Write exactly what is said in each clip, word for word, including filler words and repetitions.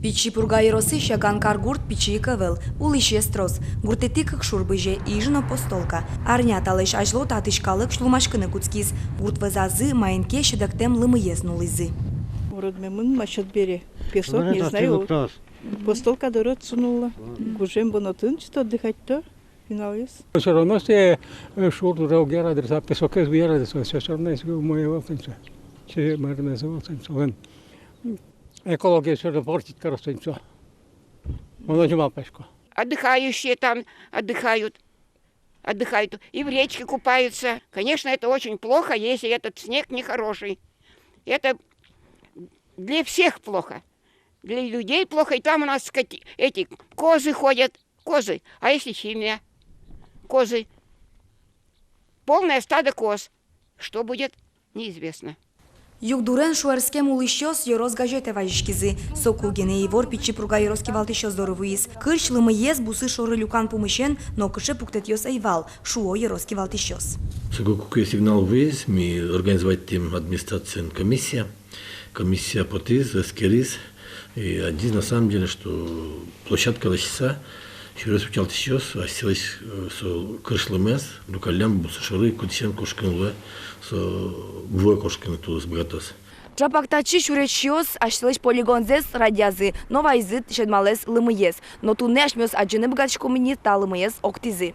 Пичи Пурга ёросысь Яган каргурт пичи ик ӧвӧл, улӥсез трос. Гуртэтӥ кык шур бызе, Иж но Постолка. Арня талэсь азьло татысь калык сюлмаськыны кутскиз. Гурт вӧзазы маин ке сьӧдэктэм лымыез нуллӥзы. Уродмемын ма сьӧд бере. Песок, не знаю. Постолка доры отчы нулло. Гужем бон отын чисто отдыхать-то. Пиналъёс. Всё равно сое, э, шур дурау гера адреса, песокез гера адреса, всё равно если умоевал тенча. Че марнезовал тенча. Экология всё равно портить, короче, тенча. Он очень мало пешко. Отдыхающие там отдыхают. Отдыхают. И в речке купаются. Конечно, это очень плохо, если этот снег нехороший. Это для всех плохо. Для людей плохо. И там у нас скоти-, эти козы ходят. Козы. А если химия? Козы. Полное стадо коз. Что будет, неизвестно. Югдурен шуэрскем улӥсьёс ёрос газетэ вазиськизы. Соку гинэ ивор Пичи Пурга ёрос кивалтӥсьёс доры вуиз. Кырсь лымыез бусы шоры люкан пумысен нокыӵе пуктэтъёс ӧй вал, шуо ёрос кивалтӥсьёс. Соку куке сигнал вуиз, ми организовать тӥм администрациын комиссия. Комиссия потӥз, эскериз, и адӟиз на самом деле, что площадка лэсьтыса, сюрес утялтӥсьёс асьсэлэсь, э, со кырсь лымыез люкаллям бусы шоры, кытысен кошкыны луэ, со вуэ кошкыны тулыс быгатоз. Чапак татчы сюресчиос асьсэлэсь полигонзэс радъязы но вайизы сьӧдмалэс лымыез. Но туннэ асьмеос адӟыны быгатӥськом ини: та лымыез октӥзы.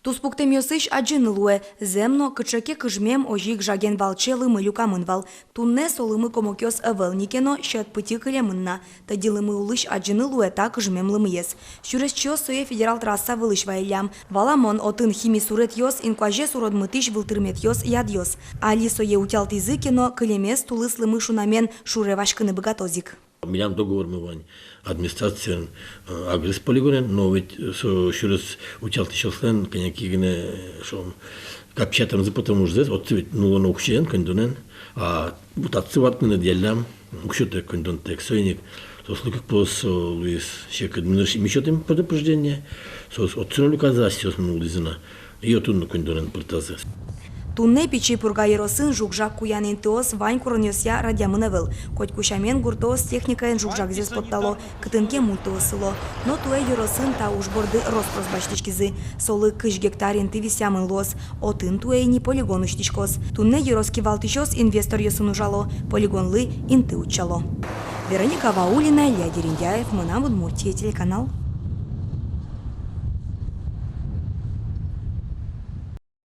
Туспуктэмъёсысь адӟыны луэ: зэм но, кыӵе ке кыжмем, озьы ик жаген валче лымы люкамын вал. Туннэ со лымы комокъёс ӧвӧл ни ке но, сьӧд пытьы кылемын на. Тӧдьы лымы улысь адӟыны луэ та кыжмем лымыез. Сюресчиос сое федерал трасса вылысь вайиллям. Валамон, отын хими суретъёс, инкуазез уродмытӥсь вылтырметъёс, ядъёс. Али сое утялтӥзы ке но, кылемез тулыс лымы шунамен шуре васькыны быгатоз ик. Милям договормы вань администрациен, э, Агрис полигонэн, но ведь со сюрес утялтӥсьёслэн кӧня ке гинэ, э, шуом, капчатэмзы потэмын ужзэс, отчы ведь нуллоно уксёен, коньдонэн, а вот отчы ватмыны дыръяллям уксётэк, коньдонтэк. Соин ик соослы кык полосы луиз секыт, мынырысь ми сётӥм предупреждение, соос отчы но люказы, асьсэос нуллӥзы на. И отын но коньдонэн пыртазы. Туннэ Пичи Пурга ёросын жуг-жаг куян интыос вань куронъёсъя радъямын ӧвӧл. Котьку сямен гуртоос техникаен жуг-жагзэс поттало, кытын ке мультоос сыло. Но туэ ёросын та уж борды рос-прос басьтӥськизы. Солы кызь гектар инты висъямын луоз. Отын туэ ини полигон усьтӥськоз. Туннэ ёрос кивалтӥсьёс инвесторъёсын ужало, полигонлы инты утчало. Вероника Ваулина, Илья Дерендяев, «Мынам Удмуртие» телеканал.